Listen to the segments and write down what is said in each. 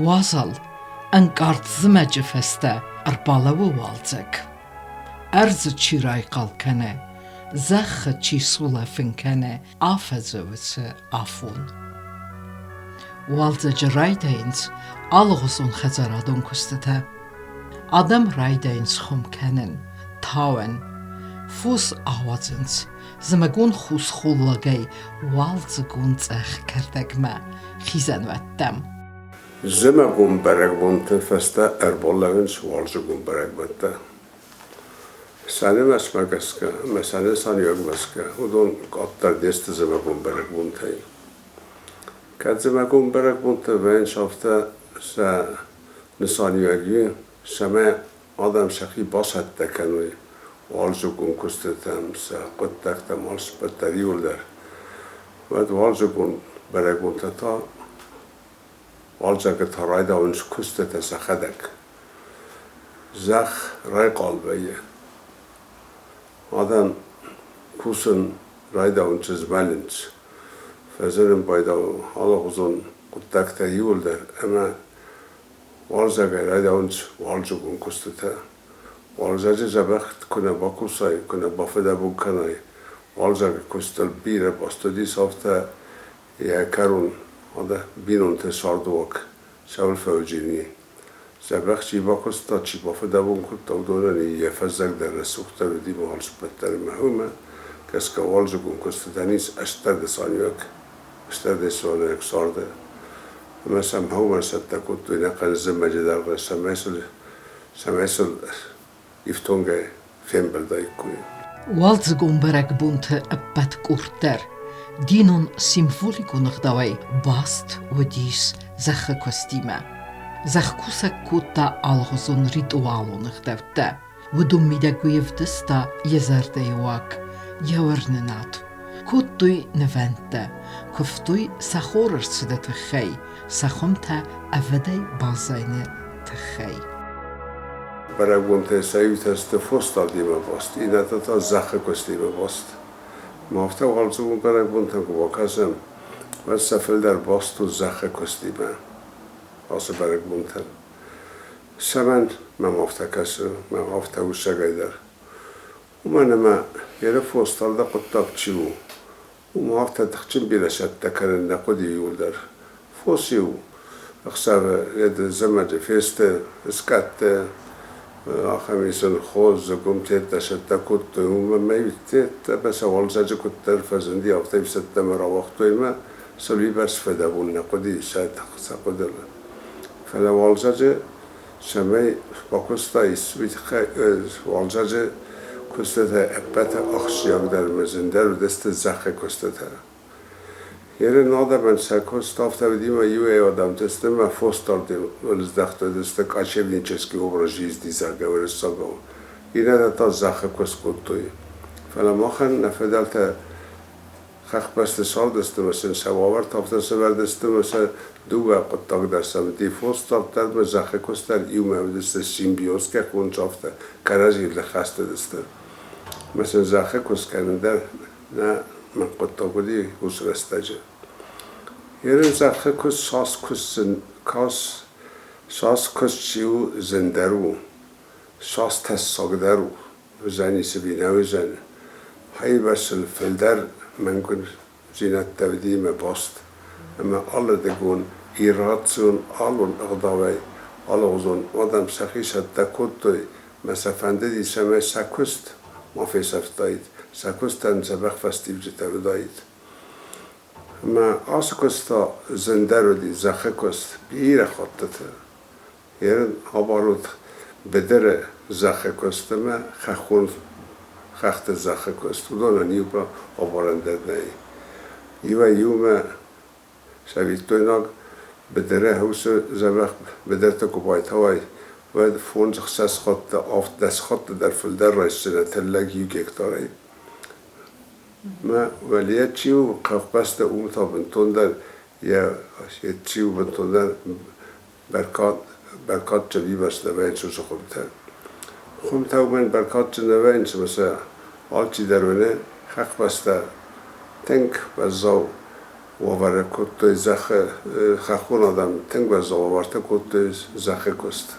Уазал, ӕнкъард зымӕджы фӕстӕ ӕрбалӕууы уалдзӕг. Ӕрдзы чи райхъал кӕны, зӕххы чи сулӕфын кӕны, афӕдзы уыцы афон. Уалдзӕджы райдайынц алыгъуызон хӕдзарадон куыстытӕ. Адӕм райдайынц хуым кӕнын, тауӕн, фос ауадзынц, зымӕгон хус холлагӕй уалдзыгон цъӕх кӕрдӕгмӕ хизӕнуӕттӕм. Зымӕгон бӕрӕгбонты фӕстӕ ӕрбалӕууынц уалдзыгон бӕрӕгбӕттӕ. Сӕ нымӕцмӕ гӕсгӕ ӕмӕ сӕ нысаниуӕгмӕ гӕсгӕ уыдон къаддӕр не сты зымӕгон бӕрӕгбонтӕй. Кӕд зымӕгон бӕрӕгбонтӕ вӕййынц, афтӕ сӕ нысаниуӕг и, цӕмӕй адӕм сӕхи бацӕттӕ кӕной уалдзыгон куыстытӕм, сӕ хъуыддӕгтӕм алцыппӕт дӕр иуылдӕр. Уӕд уалдзыгон бӕрӕгбонтӕ та уалдзӕгы та райдауынц куыстытӕ сӕхӕдӕг. Зӕхх райхъал вӕййы. Адӕм кусын райдауынц, змӕлынц. Фӕзынын байдауы алыгъуызон хъуыддӕгтӕ иуылдӕр ӕмӕ уалдзӕгӕй райдауынц уалдзыгон куыстытӕ. Уалдзӕджы дзӕбӕх куы нӕ бакусай, куы нӕ бафыдӕбон кӕнай, уалдзӕджы куыстыл бирӕ бастыдис, афтӕ йӕ кӕрон бинонты цардуаг цӕуыл фӕуыдзӕни. Дзӕбӕх чи бакуыста, чи бафыдӕбон кодта, уыдонӕн йӕ фӕззӕг дӕр рӕсугъддӕр уыди ӕмӕ алцыппӕт дӕр ӕмӕ уымӕ гӕсгӕ уалдзыгон куыстытӕн ис ӕстӕрдӕсаниуӕг, ӕстӕрдӕсаниуӕг царды. Ӕмӕ сӕм уымӕн цӕттӕ кодтой ӕнӕхъӕн зымӕджы дӕргъы, цӕмӕй сыл ифтонгӕй фембӕлдаиккой. Уалдзыгон бӕрӕгбонты ӕппӕт къорд дӕр динон символикон ӕгъдауӕй баст уыдис зӕххы куыстимӕ. Зӕхкусӕг кодта алыгъуызон ритуалон ӕгъдӕуттӕ. Уыдон мидӕг уый ӕвдыста йӕ зӕрдӕйы уаг, йӕ уырнынад. Кодтой нывӕндтӕ, куывтой сӕ хоры рцыды тыххӕй, сӕ хуымтӕ ӕвыдӕй баззайыны тыххӕй. Бӕрӕгбонтӕй сӕ иутӕ сты фосдардимӕ баст, иннӕтӕ та зӕххы куыстимӕ баст. Ма афтӕ уалдзыгон бӕрӕгбонтӕм куы бакӕсӕм, уӕд сӕ фылдӕр баст у зӕххы куыстимӕ ацы бӕрӕгбонтӕн. Цӕмӕн мӕм афтӕ кӕсы, мӕ афтӕ уыссӕгӕй дӕр? Уымӕн ӕмӕ йӕ фосдарды хъуыддаг чи у, уым афтӕ тыхджын бирӕ цӕттӕ кӕнын нӕ хъуыди иуылдӕр. Фос-иу ӕхсӕвы зымӕджы фесты, скъӕтты ахӕм исын хос, зыгуым теттӕ цӕттӕ кодтой, уымӕн ӕмӕ-иу теттӕ сӕ уалдзӕджы куыддӕр фӕзынди, афтӕ-иу цӕттӕмӕ рауагътой ӕмӕ сыл уыйбӕрц фыдӕбон нӕ хъуыди сӕ тых, сӕ хъуыдыл. Фӕлӕ уалдзӕджы цӕмӕй бакуыстаис, уый тыххӕй уалдзӕджы куыстытӕ ӕппӕты ахсджиагдӕр ӕмӕ зындӕр уыдысты зӕххы куыстытӕ. Ерын адӕмӕн сӕ куыст афтӕ уыди ӕмӕ иуӕй адӕмты сты ӕмӕ фосдардыл здӕхт уыдысты кочевнический образ жизни, зӕгъгӕ, уырыссагау. Иннӕтӕ та зӕххы куыст кодтой. Фӕлӕ махӕн нӕ фыдӕлтӕ хӕхбӕсты цардысты ӕмӕ сын сӕ уавӕртӕ афтӕ сӕвӕрдысты ӕмӕ сӕ дыууӕ хъуыддаг дӕр сӕ уыди фосдард дӕр ӕмӕ зӕххы куыст дӕр иумӕ уыдысты симбиозгӕ конд афтӕ кӕрӕдзийыл ныххӕстыдысты. Ӕмӕ сын зӕххы куыст кӕнын дӕр нӕ мӕн хъуыддаг уыди уыцы рӕстӕджы. Ерын зӕххы куыст цас куыст сын кас цас куыст чи у зындӕр у, цас тӕссагдӕр у, уыдзӕни ӕви нӕ уыдзӕн, хайбӕрцыл фылдӕр мӕнгуындзинӕдтӕ уыди мӕ баст, ӕмӕ алырдыгон иррацион алон ӕгъдауӕй алыгъуызон адӕм сӕхи цӕттӕ кодтой мӕ сӕ фӕндыди, цӕмӕй сӕ куыст ма фесӕфтаид, сӕ куыстӕн дзӕбӕх фӕстиуджытӕ уыдаид. Ӕмӕ ацы куыст та зындӕр уыди, зӕххы куыст, бирӕ хӕттыты. Ерын абарут быдыры зӕххы куыст ӕмӕ хӕххон хӕхты зӕххы куыст. Уыдонӕн иумӕ абарӕн дӕр нӕй. Иуӕй-иумӕ Цӕвиттойнаг быдыры уыцы дзӕбӕх быдырты куы байтауай, уӕд 5-6 хатты, 17 хатты дӕр фылдӕр райсдзынӕ тыллӕг иу гектарӕй. Мӕ уӕлейӕ чи у, хъӕубӕсты уым та бынтондӕр йӕ чи у бынтондӕр бӕркад, бӕркадджын ивӕзтӕ вӕййынц уыцы хуымтӕ. Хуымтӕ уымӕн бӕркадджын нӕ вӕййынц, ӕмӕ сӕ алчидӕр уыны, хӕхбӕстӕ тынг уӕззау уавӕры кодтой зӕххы, хӕххон адӕм тынг уӕззау уавӕртӕ кодтой зӕххы куыст.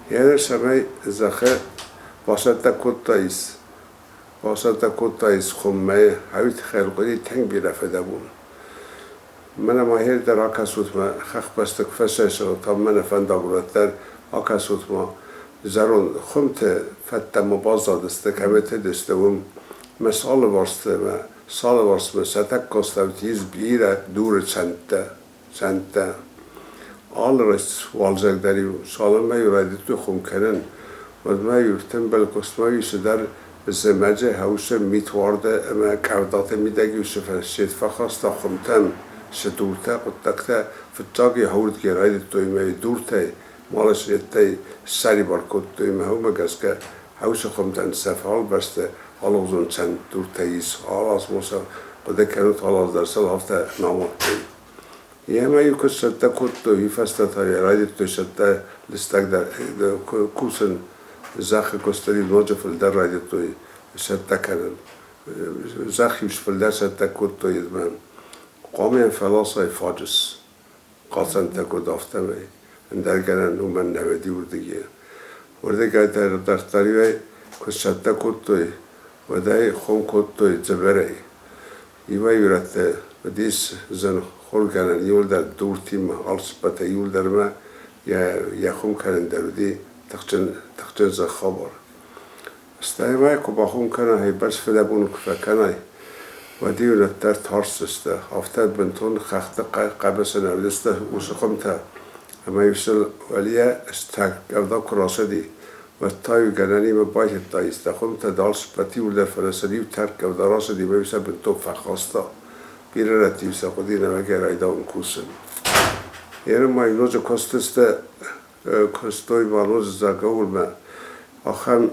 Йӕ цӕмӕй зӕххы бацӕттӕ кодтаис, бацӕттӕ кодтаис хуыммӕ, ӕви тыххӕй тынг бирӕ фыдӕбон. Мӕнӕ ма хер дӕр акӕсут мӕ хӕхбӕсты куы фӕцӕйцӕуӕм, мӕнӕ фӕндаг уӕддӕр акӕсут ма зӕронд хуымты фӕдтӕ ма баззадысты, кӕмӕты уым мӕ салыварсты мӕ салыварсмӕ сӕ тӕккӕ астӕуты ис бирӕ дуры цӕндтӕ, цӕндтӕ. Алы уалдзӕг дӕр-иу цалынмӕ-иу райдыдтой хуым кӕнын, уӕдмӕ-иу тымбыл куыстмӕ-иу цыдӕр зымӕджы хӕусы митуарды ӕмӕ къӕвдаты мидӕг-иу цы фӕсчъет фӕхаста хуымтӕм, цы дуртӕ, хъуыддӕгтӕ фыццаг-иу хӕрдгӕ райдыдтой ӕмӕ дуртӕй, малысреттӕй ссӕрибар кодтой ӕмӕ уымӕ гӕсгӕ хӕусы хуымтӕн сӕ фалбӕсты алыгъуызон цӕнддуртӕ ис, алаз сӕ хъуыды кӕнут, алаз дӕр сыл афтӕ намадтой. Йемӕ-иу куы сцӕттӕ кодтой, уый фӕстӕ та йӕ райдыдтой цӕттӕ лыстӕгдӕр кусын, зӕххы куыстыл-иу ноджы фылдӕр райдыдтой цӕттӕ кӕнын. Зӕхх-иу фылдӕр цӕттӕ кодтой ӕмӕ хъуамӕ йӕм фӕласай фаджыс, хъацӕнтӕ куыд, афтӕмӕй. Ӕндӕр гӕнӕн уымӕн нӕ уыди уырдыгӕй. Уырдыгӕй дӕр дарддӕр-иу куы сцӕттӕ кодтой, уӕд ӕй хом кодтой дзӕбӕрӕй. Иуӕй-иу рӕтты уыдис зын хургӕнӕн иуылдӕр дуртимӕ, алцыппӕтӕй иуылдӕр ӕмӕ йӕ хуым кӕнын дӕр уыди тыхджын, тыхджын зӕххабар. Стӕй ма куы бахуым кӕнай, бӕрц фыдӕбон куы фӕкӕнай, уӕд-иу нӕддӕр тарстысты, афтӕ бынтон хӕхты хъӕбысы нӕ уыдысты уыцы хуымтӕ, ӕмӕ-иу сыл уӕлийӕ стӕг къӕвда куы рацыди, уӕд та-иу гӕнӕнимӕ байтыдтаис дӕ хуымтӕ дӕлсыппӕт иуылдӕр, фӕлӕ сын-иу тӕрккъӕвда рацыди ӕмӕ-иу сӕ бынтон фӕхаста. Бирӕ рӕтты-иу сӕ хъуыди нӕуӕгӕй райдауын кусын. Ерын ма-иу ноджы куыстысты куыстой ма ноджы заговормӕ ахӕм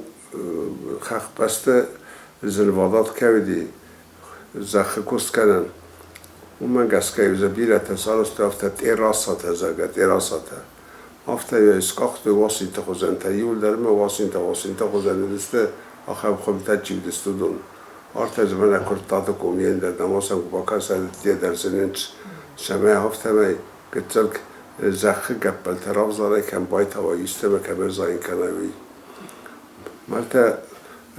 хӕхбӕсты зынвадат кӕй уыди зӕххы куыст кӕнӕн, уымӕ гӕсгӕ-иу дзы бирӕтӕ сарӕзтой афтӕ тъерасатӕ, зӕгъгӕ, тъерасатӕ. Афтӕ йӕ скъахтой уасинты хуызӕнтӕ, иуылдӕр ӕмӕ уасинтӕ уасинты хуызӕн уыдысты, ахӕм хуымтӕ чи уыдысты, уыдон. Артӕ дзы мӕнӕ Куырттаты ком йе ндӕр намасӕн куы бакӕса, дӕр дзы нынц, цӕмӕй афтӕмӕй гыццыл зӕххы гӕппӕлтӕ равзарай, кӕм байтауай, истӕмӕ кӕм ӕрзайын кӕнай, уый. Мартӕ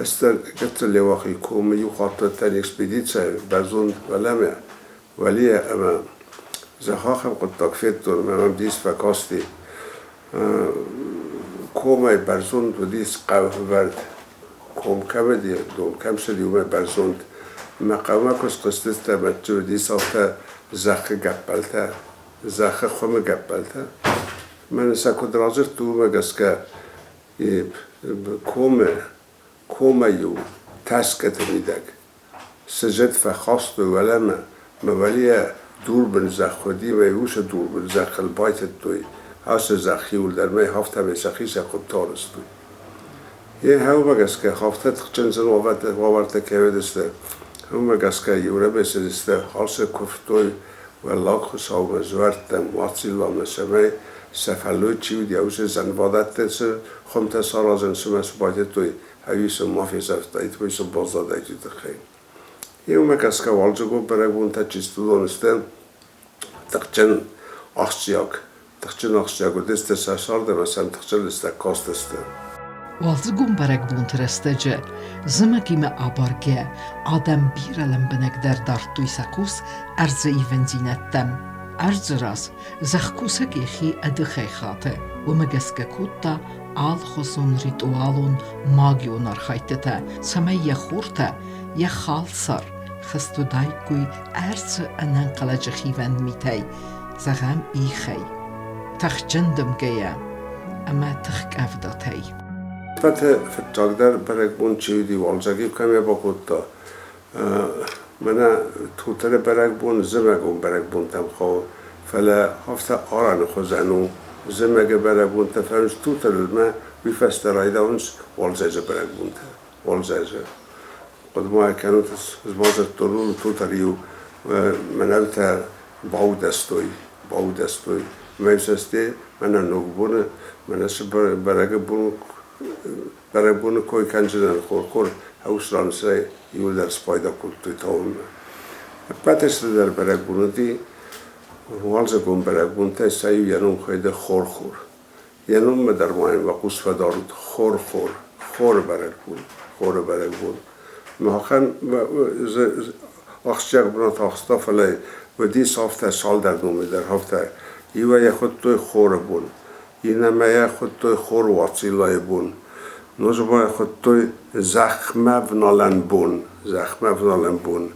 стыр гыццыл Леуахи комы иу хатт уыдтӕн экспедицийы бӕрзонд уӕлӕмӕ, уӕлийӕ ӕмӕ зӕхх ахӕм хъуыддаг федтон, ӕмӕ мӕм дис фӕкасти. Комӕй бӕрзонд уыдис хъӕувӕрд. Ком кӕм уыди, дон кӕм цыди, уымӕй бӕрзонд. Мӕ хъӕумӕ куы схызтыстӕм, уӕд уыдис афтӕ зӕххы гӕппӕлтӕ, зӕххы хуымы гӕппӕлтӕ. Мӕнӕ сӕ куыд радзырдтой, уымӕ гӕсгӕ комы, комӕй-иу тӕскъыты мидӕг сыджыт фӕхастой уӕлӕмӕ, мӕ уӕлейӕ дурбын зӕхх уыди, мӕ уыцы дурбын зӕххыл байтыдтой, ацы зӕхх иуылдӕр мӕй афтӕмӕй сӕхи сӕ хуыдты арӕзтой. Йе уымӕ гӕсгӕ афтӕ тыхджын зын уавӕртӕ кӕй уыдысты, уымӕ гӕсгӕ иурӕмӕй цыдысты, алцы куывтой Уӕллаг Хуыцаумӕ, дзуӕрттӕм, Уацилламӕ, цӕмӕй сӕ фӕллой чи уыди, уыцы зӕнвадӕттӕ цы хуымтӕ саразын цымӕ цы байдыдтой, ӕви сын ма фесӕфтаид, уый сын баззадаид уый тыххӕй. Иумӕ гӕсгӕ уалдзыгон бӕрӕгбонтӕ чи сты, сты тыхджын ахсджиаг, тыхджын ахсджиаг уыдысты сӕ цард ӕмӕ сӕм тыхджын лыстӕг кастысты. Уалдзыгон бӕрӕгбонты рӕстӕджы зымӕгимӕ абаргӕ адӕм бирӕ лӕмбынӕгдӕр дардтой сӕ хъус ӕрдзы ивындзинӕдтӕм. Ӕрдзы раз зӕхкусӕг йӕхи ӕдыхӕй хаты, уымӕ гӕсгӕ кодта алыхуызон ритуалон магион архайдтытӕ, цӕмӕй йӕ хуртӕ, йӕ халсар хызт уыдаиккой ӕрдзы ӕнӕнхъӕлӕджы хивӕнд митӕй, зӕгъӕм, ихӕй, тыхджын дымгӕйӕ ӕмӕ тыхкъӕвдатӕй. Ӕппӕты фыццагдӕр бӕрӕгбон чи уыди, уалдзӕг-иу кӕм бакодта. Мӕнӕ Тутыры бӕрӕгбон зымӕгон бӕрӕгбонтӕм хауы, фӕлӕ афтӕ арӕны хуызӕн у. Зымӕгы бӕрӕгбонтӕ фӕуынц Тутырылмӕ, уый фӕстӕ райдауынц уалдзӕджы бӕрӕгбонтӕ. Уалдзӕджы. Хъуыды ма кӕнут, ӕз ма дзырдтон, уым Тутыр-иу мӕнӕутӕ баудӕстой, баудӕстой. Мӕ цӕсте мӕнӕ ногбоны, мӕнӕ цы бӕрӕгбон бӕрӕгбоны кой кӕнджынӕн хор-хор ӕус сӕ иуылдӕр спайда кодтой тауынмӕ. Ӕппӕты стырдӕр бӕрӕгбон уыди уалдзыгон бӕрӕгбонтӕй сӕ иу, йӕ ном хуыйны Хор-Хор. Йӕ номмӕ дӕр ма йын уӕ хъус фӕдарут Хор-Хор, хоры бӕрӕгбон, хоры бӕрӕгбон. Махӕн ахсджиаг бынат ахста, фӕлӕ уыдис афтӕ цалдӕр номы дӕр, афтӕ. Иуӕй йӕ хуыдтой хоры бон, иннӕмӕ йӕ хуыдтой Хоруациллайы бон, ноджы ма йӕ хуыдтой Зӕхмӕ вналӕн бон, Зӕхмӕ вналӕн бон,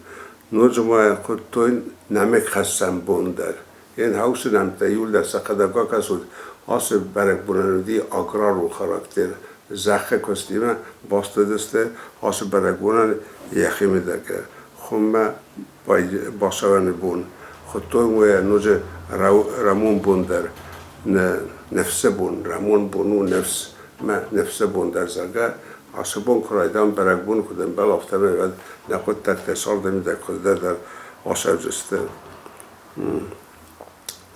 ноджы ма йӕ хуыдтой Нӕмыгхӕссӕн бон дӕр. Йе нхаусы нӕмттӕ иуылдӕр сӕхӕдӕг бакӕсут, ацы бӕрӕгбонӕн уыди аграрон характер, зӕххы куыстимӕ баст уыдысты ацы бӕрӕгбонӕн йӕхи мидӕг. Хуыммӕ бацӕуӕны бон хуыдтой уый ноджы Рӕмон бон дӕр, Ныфсы бон, Рӕмон бон у ныфс, мӕ ныфсы бон дӕр, зӕгъгӕ, ацы бон куы райдам бӕрӕгбон куыд ӕмбӕлы, афтӕмӕй уӕд нӕ хъуыддӕгтӕ царды мидӕг хуыздӕр дӕр ацӕудзысты.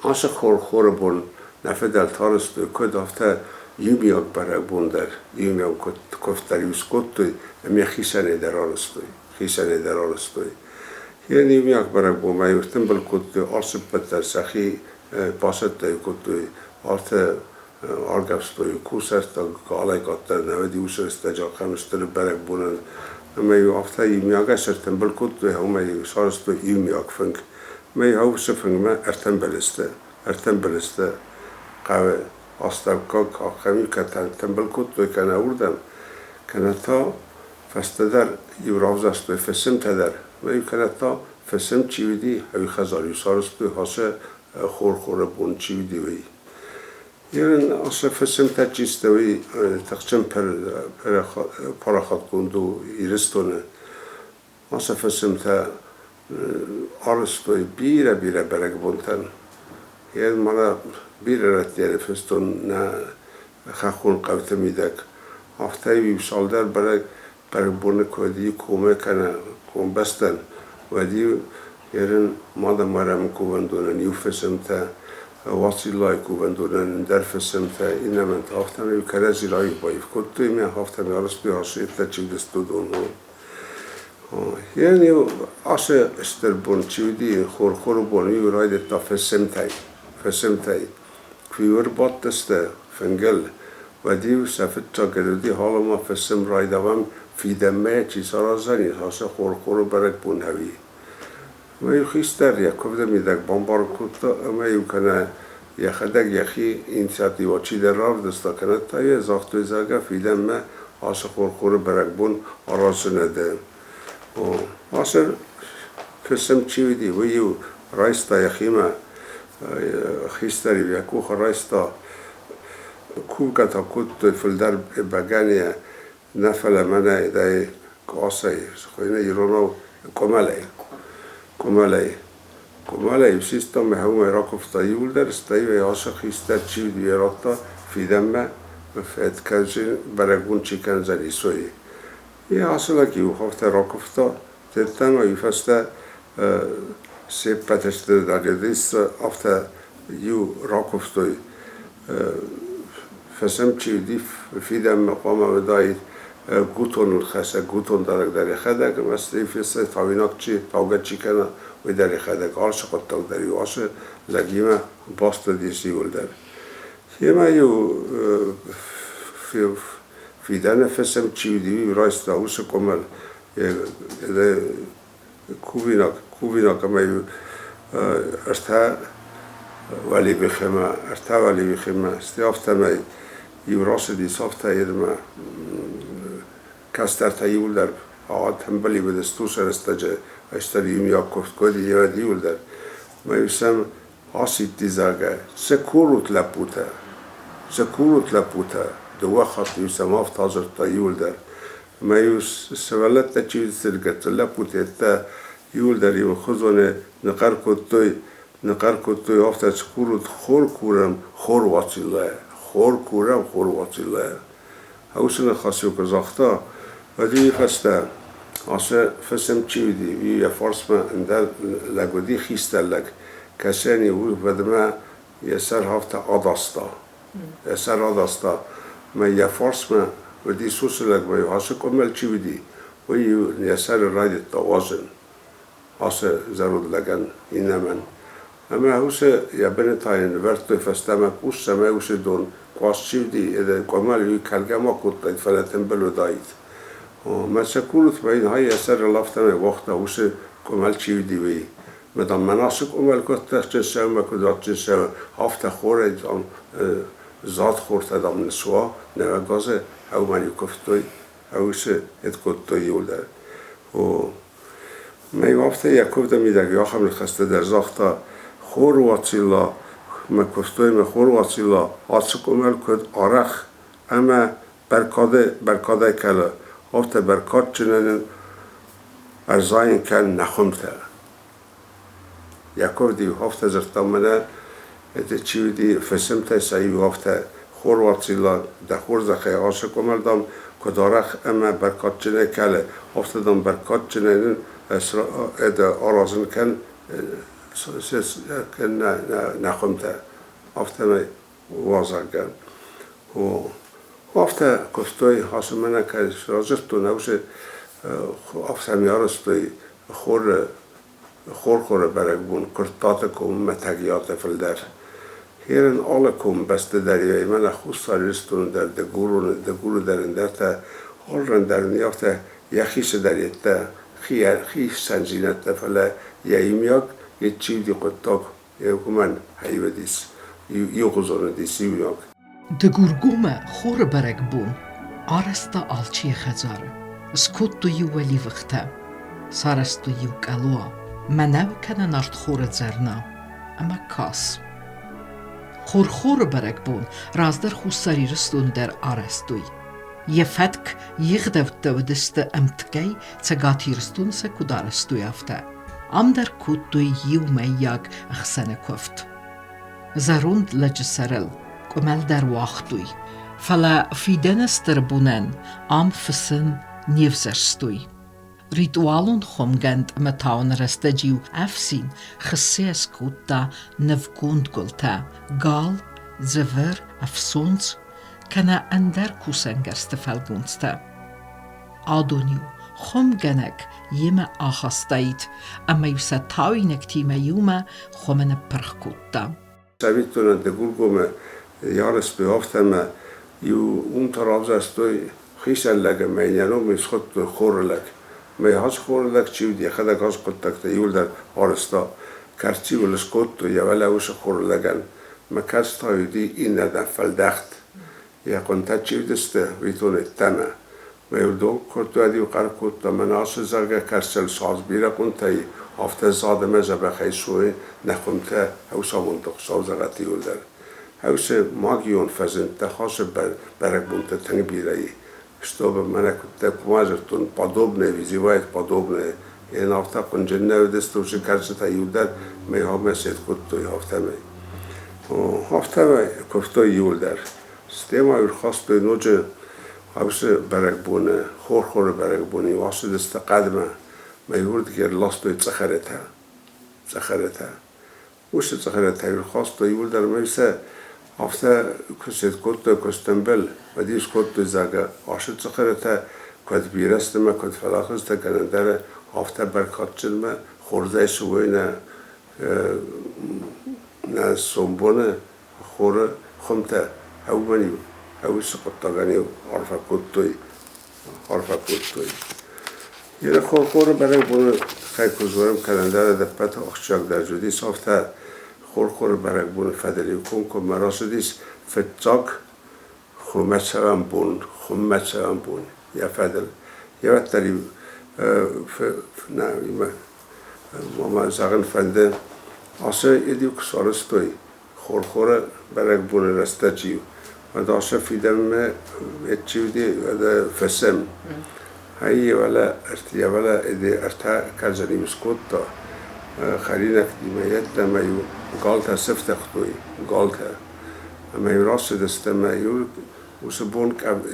Ацы хор-хоры бон нӕ фыдӕлтӕ арӕзтой куыд, афтӕ иумиаг бӕрӕгбон дӕр, иумиаг куывд дӕр-иу скодтой ӕмӕ хицӕнӕй дӕр арӕзтой, хицӕнӕй дӕр арӕзтой. Йӕ иумиаг бӕрӕгбонмӕ-иу ӕртымбыл кодтой алцыппӕт дӕр сӕхи бацӕттӕ кодтой, афтӕ аргӕвстой кусӕрттаг галӕй къаддӕр нӕ уыди уыцы рӕстӕджы ахӕм стыр бӕрӕгбонӕн. Ӕмӕ-иу афтӕ иумиагӕй сӕртымбыл кодтой, ӕмӕ-иу сарӕзтой иумиаг фынг. Ӕмӕ-иу уыцы фынгмӕ ӕртӕмбӕлысты, ӕртӕмбӕлысты хъӕуы астӕуккаг ахӕм кӕд тымбыл кодтой кӕнӕ уырдӕм, кӕнӕ та фӕстӕдӕр иу равзӕрстой фысымтӕ дӕр, ӕмӕ-иу кӕнӕ та фысым чи уыди, ӕви хӕдзар-иу сарӕзтой ацы хор-хоры бон чи уыди, уый. Ирын ацы фысымтӕ чи сты, уый тыхджын парахатгонд у Ирыстоны. Ацы фысымтӕ арӕзтой бирӕ-бирӕ бӕрӕгбонтӕн. Йе мӕнӕ бирӕ рӕтты фыстон нӕ хӕххон хъӕуты мидӕг. Афтӕ-иу цалдӕр бӕрӕг бӕрӕгбоны куы уыди комы кӕнӕ комбӕстӕн, уӕд-иу ерын Мады-Майрӕмы кувӕндонӕн иу фысымтӕ, Уациллайы кувӕндонӕн ӕндӕр фысымтӕ, иннӕмӕн та афтӕмӕй кӕрӕдзи раив-баив кодтой ӕмӕ афтӕмӕй арӕзтой ацы ӕртӕчыгдзыд уыдон. Йе ацы стыр бон чи уыди, хор-хоры бон, иу райдыдта фысымтӕй, фысымтӕй. Куы-иу ӕрбадтысты фынгыл, уӕд-иу сӕ фыццаг уыди халонмӕ фысым райдавӕм, фидӕнмӕ чи сараздзӕни, ацы хор-хоры бӕрӕгбон ӕви. Ӕмӕ-иу хистӕр йӕ куывды мидӕг бамбарын кодта ӕмӕ-иу кӕнӕ йӕхӕдӕг йӕхи инициативӕ чидӕр равдыста, кӕнӕ та йӕ загътой, зӕгъгӕ, фидӕнмӕ ацы хор-хоры бӕрӕгбон араздзынӕ ды. О, ацы фысым чи уыди, уый-иу райста йӕхимӕ, хистӕр-иу йӕ къухы райста, кувгӕ та кодтой фылдӕр бӕгӕныйӕ, нӕ фӕлӕ мӕнӕ дӕ къосӕй, хуыйны иронау къуымӕлӕй. Къуымӕлӕй. Къуымӕлӕй систа ӕмӕ уымӕй ракуывта иуылдӕр, стӕй йӕ ацы хистӕр чи уыди, уый радта фидӕнмӕ фӕткӕнджын бӕрӕгбон чи кӕндзӕни, уый. Йӕ ацы лӕг-иу афтӕ ракуывта, федта ӕмӕ уый фӕстӕ се ппӕты стыр дӕр афтӕ иу ракуывтой, фысым чи уыди, фидӕнмӕ хъуамӕ уыдаид гутоныл хӕцӕг, гутондарӕг дӕр йӕхӕдӕг ӕмӕ стӕй фестӕй тауинаг чи, таугӕ чи кӕна, уый дӕр йӕхӕдӕг ацы хъуыддаг дӕр-иу ацы лӕгимӕ баст уыдис иуылдӕр. Йемӕ-иу фидӕны фысым чи уыди, уый райста уыцы къуымӕл кувинаг, кувинаг ӕмӕ-иу ӕртӕ уӕливыхимӕ, ӕртӕ уӕливыхимӕ, стӕй афтӕмӕй иу рацыдис афтӕ едмӕ кӕстӕртӕ иуылдӕр тымбыл уыдысты уыцы рӕстӕджы стыр иумиаг куывд куыд иуылдӕр. Мӕ-иу сӕм асидти, зӕгъгӕ, цы курут, лӕппутӕ, цы курут, лӕппутӕ, дыууӕ хатты-иу сӕм афтӕ адзырдта иуылдӕр. Ӕмӕ-иу сывӕллӕттӕ чи уыдысты, гыццыл лӕппутӕ, Иуылдӕр иухуызонӕй ныхъхъӕр кодтой, ныхъхъӕр кодтой, афтӕ цы курут, хор курӕм, хор Уациллайӕ, хор курӕм, хор Уациллайӕ. Уыцы ныхас-иу куы загъта, уӕд уый фӕстӕ ацы фысым чи уыди, уый йӕ фарсмӕ ӕндӕр лӕг уыди, хистӕр лӕг, кӕсӕн-иу уӕдмӕ йӕ сӕр афтӕ адаста. Йӕ сӕр адаста мӕ йӕ фарсмӕ уыди сусы лӕг, мӕ ацы къуымӕл чи уыди, уый-иу йӕ сӕры райдыдта уадзын ацы зӕронд лӕгӕн, иннӕмӕн. Ӕмӕ уыцы йӕ быны та йын нывӕрдтой фӕстӕмӕ къус, цӕмӕй уыцы дон квас чи уыди, къуымӕл уый кӕлгӕ ма кодтаид, фӕлӕ тымбыл уыдаид. Мӕ сӕ курут, мӕ йын ай йӕ сӕрыл афтӕмӕй уагъта, уыцы къуымӕл чи уыди, уый. Мӕ дам, мӕн ацы къуымӕл куыд адджын цӕуы, мӕ куыд адджын цӕуы, афтӕ хорӕй, дам, зад хортӕ, дам, ныссуа, нӕуӕг азы ӕумӕн-иу куывтой, ӕусы ед кодтой иуылдӕр. О, мӕ иу афтӕ йӕ куывды мидӕг ахӕм ныхӕстӕ дӕр загъта: Хор Уацилла, мӕ куывтой мӕ Хор Уацилла, ацы къуымӕл куыд арӕх ӕмӕ бӕркадӕй, бӕркадӕй кӕлы, афтӕ бӕркадджынӕн ӕрзайын кӕн нӕ хуымтӕ. Йӕ куывд-иу афтӕ дзырдта мӕнӕ чи уыди, фысымтӕй сӕ иу афтӕ Хор Уацилла, дӕ хорзӕхӕй ацы къуымӕл, дам, куыд арӕх ӕмӕ бӕркадджынӕй кӕлы, афтӕ, дам, бӕркадджынӕй нын аразын кӕн нӕ хуымтӕ. Афтӕмӕй уазӕгӕн. Афтӕ куывтой, ацы мӕнӕ кӕй радзырдтон, уыцы афтӕ арӕзтой хоры хорхоры бӕрӕгбон Куырттаты коммӕ Тӕгиаты фылдӕр. Херын алы комбӕсты дӕр мӕнӕ Хуссар Ирыстоны дӕр, Дыгуроны, Дыгуры дӕр ӕндӕртӕ, алыран дӕр ын афтӕ йӕхи цыдӕр йедтӕ, хицӕндзинӕдтӕ, фӕлӕ йӕ иумиаг йед чи уыди хъуыддаг, уымӕн уыдис иугъуызон уыдис иунӕг. Дыгургомӕ хоры бӕрӕгбон арӕзта алчи йӕ хӕдзары. Скодтой-иу уӕливыхтӕ, сарӕзтой-иу къӕлуа, мӕнӕу кӕнӕ нартхоры дзӕрна ӕмӕ кас. Хор-хоры бӕрӕгбон раздӕр Хуссар Ирыстоны дӕр арӕзтой. Йӕ фӕтк, йе гъдӕуттӕ уыдысты ӕмткӕй Цӕгат Ирыстоны сӕ куыд арӕзтой, афтӕ. Ам дӕр кодтой иумӕйаг ӕхсӕны куывд. Зӕронд лӕджы сӕрыл къуымӕл дӕр уагътой, фӕлӕ фидӕны стыр бонӕн ам фысын не взӕрстой. Ритуалон хуымгӕнд ӕмӕ тауыны рӕстӕджы-иу ӕфсин хыссӕ скодта нывгонд гуылтӕ, гал, дзывыр, ӕфсондз кӕнӕ ӕндӕр кусӕнгӕрзты фӕлгонцтӕ. Адон-иу хуымгӕнӕг йемӕ ахастаид ӕмӕ-иу сӕ тауинӕгтимӕ иумӕ хуымы ныппырх кодта. Цӕвиттонӕн Дыгургомы арӕзтой афтӕ ӕмӕ иу уым та равзӕрстой хицӕн лӕг ӕмӕ йын йӕ ном схуыдтой хоры лӕг. Мӕ ацы хоры лӕг чи уыд, йӕхӕдӕг ацы хъуыддӕгтӕ иуылдӕр арӕзта. Кӕрци-иу ыл скодтой йӕ уӕлӕ уыцы хоры лӕгӕн. Мӕ кӕрц та уыди иннӕрдӕм фӕлдӕхт. Йӕ хъуынтӕ чи уыдысты, уый тон ӕддӕмӕ. Мӕ иу дон кодтой, ӕд-иу хъӕр кодта, мӕнӕ ацы зӕгъгӕ кӕрцыл садз бирӕ хъуынтӕй, афтӕ зад ӕмӕ дзӕбӕхӕй суой нӕ хуымтӕ, ӕвсамонды Хуыцау зӕгъӕд иуылдӕр. Ӕвсы магион фӕзындтӕ хасы бӕрӕгбонтӕ тынг бирӕ и. Чтобы мӕнӕ куыддӕр куы ма дзырдтон, подобное вызывает подобное. Йӕ афтӕ хъуынджын нӕ уыдысты уыцы кӕрцытӕ иуылдӕр мӕ сет кодтой афтӕмӕй. Афтӕмӕй куывтой иуылдӕр. Стӕй ма ӕрхастой ноджы уыцы бӕрӕгбоны, хор-хоры бӕрӕгбоны иу ацыдысты хъӕдмӕ мӕ уырдыгӕй ӕрластой цӕхӕратӕ. Цӕхӕратӕ. Уыцы цӕхӕратӕ ӕрхастой иуылдӕр ӕмӕ сӕ афтӕ куы сет кодтой, куы стӕмбӕл, уӕд скодтой, зӕгъгӕ, ацы цӕхӕратӕ куыд бирӕ сты мӕ куыд фӕлахызтӕ кӕнӕн дӕр афтӕ бӕркадджынмӕ хорзӕй суой нӕ нӕ сомбоны хоры хуымтӕ ӕууӕн-иу ӕуыцы хъуыддагӕн-иу арфӕ кодтой, арфӕ кодтой. Иры хорхоры бӕрӕгбоны тыххӕй куы дзурӕм календарь ӕдӕппӕт ахсджиагдӕр уыдис, афтӕ хорхоры бӕрӕгбоны фӕдыл-иу комкоммӕ рацыдис фыццаг хуымӕцӕгӕн бон, хуымӕцӕгӕн бон йӕ фӕдыл. Йӕ нӕ, мӕ зӕгъын фӕнды, ацы иу куы сарӕзтой хор-хоры бӕрӕгбоны рӕстӕджы-иу, уӕд ацы фидӕнмӕ чи уыди, фӕсӕм. Хай ӕртиӕвӕлӕ эде ӕртӕ кӕрдзыны скодта, хӕринӕгтимӕ йеддӕмӕ-иу галтӕ сифтыгътой, галтӕ. Ӕмӕ-иу рацыдысты ӕмӕ-иу уыцы бон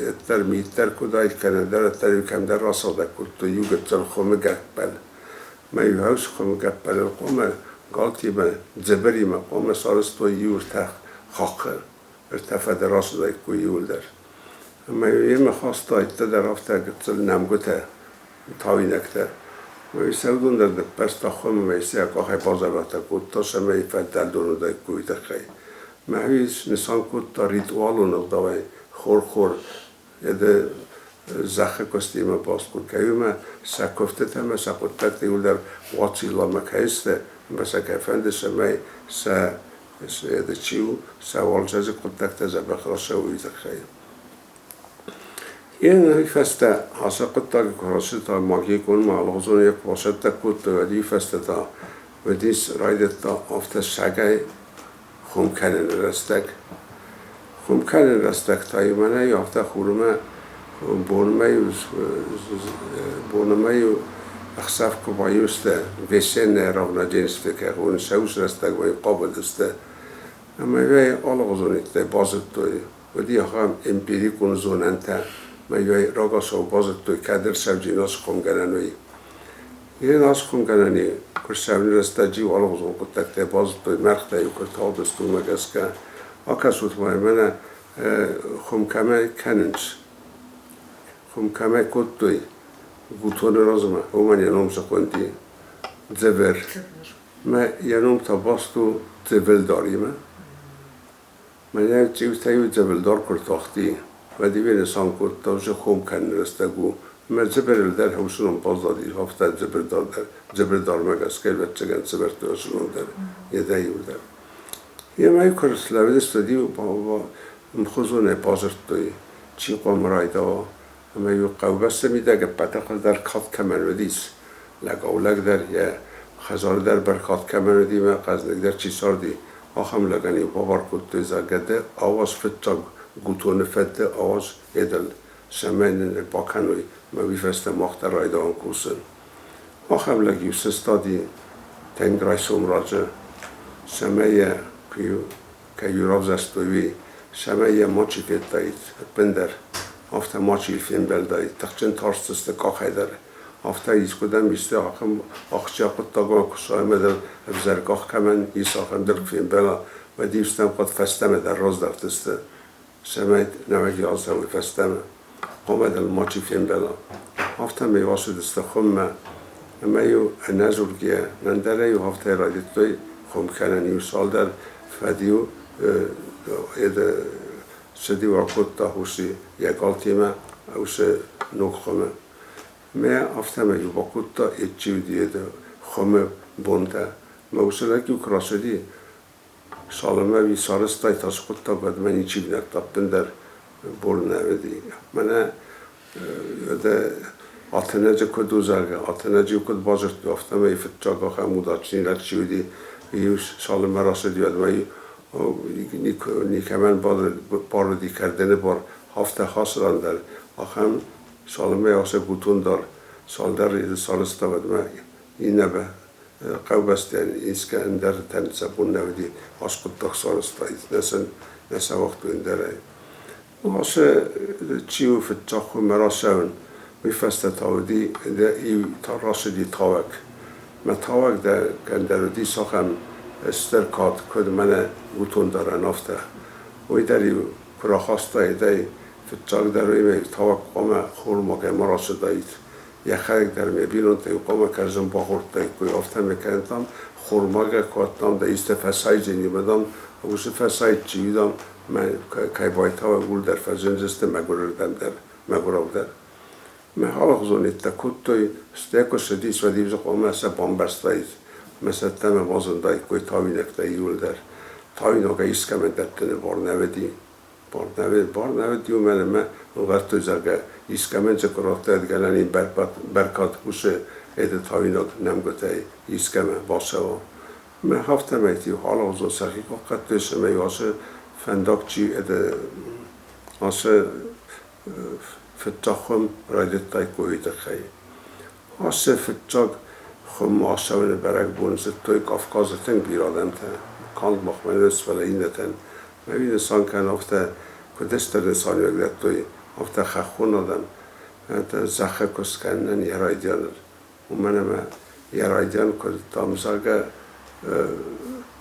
ӕддӕр мит дӕр куыд уаид кӕнӕ дӕр ӕддӕр-иу кӕмдӕр расыгъдӕг кодтой иу гыццыл хуымы гӕппӕл. Мӕ-иу хӕс хуымы гӕппӕлыл хъуамӕ галтимӕ, дзыбыримӕ хъуамӕ сарӕзтой иу ӕртӕ хаххы, ӕртӕ фӕды рацыдаиккой иуылдӕр. Ӕмӕ-иу йемӕ хаста дӕр афтӕ гыццыл нӕмгуытӕ, тауинӕгтӕ. Мӕ сӕ уыдон дӕр ныппӕрста хуымы ӕмӕ сӕ къахӕй базӕвӕтӕ кодта, цӕмӕй фӕдӕлдон уыдаиккой, уый тыххӕй. Мӕхи снысан кодта ритуалон ӕгъдауӕй хор-хор зӕххы куыстимӕ баст куы кӕй сӕ куывдтытӕ ӕмӕ сӕ хъуыддӕгтӕ иууылдӕр Уацилламӕ кӕй сты ӕмӕ сӕ кӕй фӕнды, цӕмӕй сӕ чи у, сӕ уалдзӕджы хъуыддӕгтӕ дзӕбӕх рацӕуой, уый тыххӕй. Йе фӕстӕ ацы хъуыддаджы куы рацыд, та магикон алыгъуызон йӕ куы бацӕттӕ кодтой, уӕд уый фӕстӕ та уыдис райдыдта афтӕ сагӕй хуым кӕныны рӕстӕг. Хуым кӕныны рӕстӕг та-иу мӕнӕ афтӕ хурмӕ бонмӕ-иу ӕхсӕв куы баиу сты, весеннее равноденствие кӕй хонынц, сӕ уыцы рӕстӕгмӕ-иу хъавыдысты. Ӕмӕ алыгъуызон иттӕй базыдтой, уыди ахӕм эмпирикон зонӕнтӕ, ӕмӕ рагацау базыдтой, кӕд ӕрцӕуджын ацы хуымгӕнӕн, уый. Йе ацы хуымгӕнӕни куы рцӕуыны рӕстӕджы-иу алыгъуызон хъуыддӕгтӕ базыдтой, мӕргътӕ-иу куы ртагъдысты, уымӕ гӕсгӕ. Акӕсут-ма, мӕнӕ хуым кӕмӕй кӕнынц, хуым кӕмӕй кодтой гутоны размӕ, уымӕн йӕ ном цы хуынди? Дзывыр. Мӕ йӕ ном та баст у Дзывылдаримӕ. Мӕнӕ цъиутӕ-иу дзывылдар куы ртахти, уӕд-иу нысан кодта, зыхъом кӕныны рӕстӕг у, ӕмӕ дзыбырыл дӕр хӕсынон баззадис, афтӕ дзыбырдар дӕр, дзыбырдармӕ гӕсгӕ ӕвӕццӕгӕн сӕвӕрдтой хӕсынон дӕр, йедӕ-иу дӕр. Йемӕ куы слӕууыдысты, уӕд-иу ӕмхуызонӕй бадзырдтой, чи хъуамӕ райдауа, ӕмӕ-иу хъӕубӕсты мидӕг ӕппӕты хуыздӕр кад кӕмӕн уыдис, лӕгау-лӕг дӕр йӕ хӕдзары дӕр бӕркад кӕмӕн уыди ӕмӕ хъӕздыгдӕр чи царди, ахӕм лӕгӕн-иу бабар кодтой, зӕгъгӕ, ды ауадз фыццаг гутоны фӕдты ауадз едыл, цӕмӕй нын ӕй бакӕной ӕмӕ уый фӕстӕ мах дӕр райдайӕм кусын. Ахӕм лӕг-иу сыстади тынг райсом раджы, цӕмӕй йӕ кӕй-иу равзӕрстой, уый, цӕмӕй йӕ мачи федтаид ӕппындӕр, афтӕ мачи фембӕлдаид, тыхджын тарстысты къахӕй дӕр. Афтӕ искуыдӕм исты ахӕм ахсджиаг хъуыддагмӕ куы цӕуа ӕмӕ дӕр ӕвзӕр къах кӕмӕн ис, ахӕм дӕр куы фембӕла, уӕд-иу стӕм хатт фӕстӕмӕ дӕр раздӕхтысты, цӕмӕй нӕуӕг ацӕуой фӕстӕмӕ. Хъуамӕ дыл мачи фембӕла. Афтӕмӕй ацыдысты хуыммӕ ӕмӕ-иу ӕнӕдзургӕйӕ ӕндӕрӕй-иу афтӕ райдыдтой хуым кӕнын-иу цалдӕр фӕд-иу цыд-иу акодта уыцы йӕ галтимӕ уыцы ног хуымы. Мӕ афтӕмӕй-иу бакодта ӕдджиудиеды хуымы бонтӕ. Мӕ уыцы лӕг-иу куы рацыди, цалынмӕ уый сарӕзтай тасы хъуыддаг, уӕдмӕ ничи внӕрдта ӕппындӕр бон нӕ уыди. Мӕнӕ уӕдӕ Атынӕджы куыд у, зӕгъгӕ, Атынӕджы куыд базыдтой, афтӕмӕй фыццаг ахӕм удачный лӕг чи уыди, иу цалынмӕ рацыди, уӕдмӕ никӕмӕн бар уыди кӕрдыны бар, афтӕ хацыран дӕр ахӕм цалынмӕ ацы гутон дӕр цалдӕр сарӕзта, уӕдмӕ иннӕ хъӕубӕстӕн искӕ ӕндӕртӕн сӕ бон нӕ уыди аскъуыддаг сарӕзтаид, нӕ сын нӕ сӕ уагътой ӕндӕрӕй. Ацы чи у фыццаг хуымӕ рацӕуын, уый фӕстӕ та уыди иу та рацыди тауӕг. Мӕ тауӕг дӕр кӕмдӕр уыди цахӕм стыр кад, куыд мӕнӕ гутондарӕн, афтӕ. Уый дӕр-иу куы рахастаид ӕй, фыццагдӕр уый тауӕг хъуамӕ хормагӕй ма рацыдаид. Йӕхӕдӕг дӕр мӕ бинонтӕ-иу хъуамӕ кӕрдзын бахордтаиккой, афтӕмӕй кӕнтам, хормагӕ куы адтам, да исты фӕсайдзӕни ӕмӕ, дам, уыцы фӕсайд чи у, дам, мӕ кӕй байтауӕг, уыл дӕр фӕзындзысты мӕгуырырдӕм дӕр, мӕгуырау дӕр. Мӕ алыгъуызон йедтӕ кодтой, стӕй куы ссыдис, уӕд-иу дзы хъуамӕ сӕ бамбӕрстаид, мӕ цӕттӕмӕ базындаиккой тауинӕгтӕ иууылдӕр. Тауинагӕй искӕмӕн дӕттыны бар нӕ уыди. Бар нӕ уыд, бар нӕ уыд уымӕн ӕмӕ ӕвӕрдтой, зӕгъгӕ, искӕмӕн дзы куы радтаид гӕнӕн и бӕркад уыцы эды тауинаг нӕмгуытӕй искӕмӕ бацӕуа. Мӕ афтӕмӕй-иу алыгъуызон сӕхи хъахъхъӕдтой, цӕмӕй ацы фӕндаг чи эды ацы Фыццаг хуым райдыдтаиккой уый тыххӕй. Ацы фыццаг хуым ацӕуыны бӕрӕгбон зыдтой Кавказы тынг бирӕ адӕмтӕ, канд махмӕ нӕ, фӕлӕ иннӕтӕн. Мӕ уый нысан кӕны афтӕ, куыд стыр нысаниуӕг дӕттой, афтӕ хӕххон адӕм зӕххы куыст кӕнынӕн йӕ райдианыл. Уымӕн ӕмӕ йӕ райдиан куыд дам, зӕгъгӕ,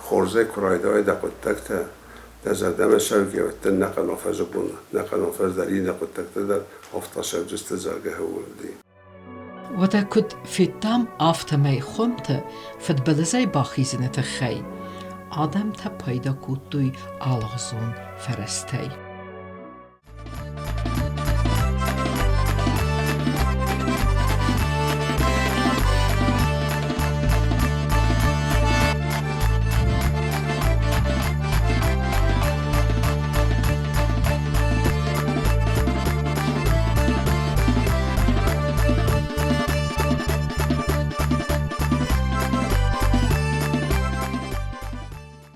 хорзӕй куы райдайай дӕ хъуыддӕгтӕ, дӕ зӕрдӕмӕ цӕугӕ, уӕд дын нӕхъӕн афӕдзы бон, нӕхъӕн афӕдз дӕр иннӕ хъуыддӕгтӕ дӕр афтӕ цӕудзысты, зӕгъгӕ, ууылди. Уӕдӕ куыд федтам, афтӕмӕй хуымты фыдбылызӕй бахизыны тыххӕй адӕмтӕ пайда кодтой алыгъуызон фӕрӕзтӕй.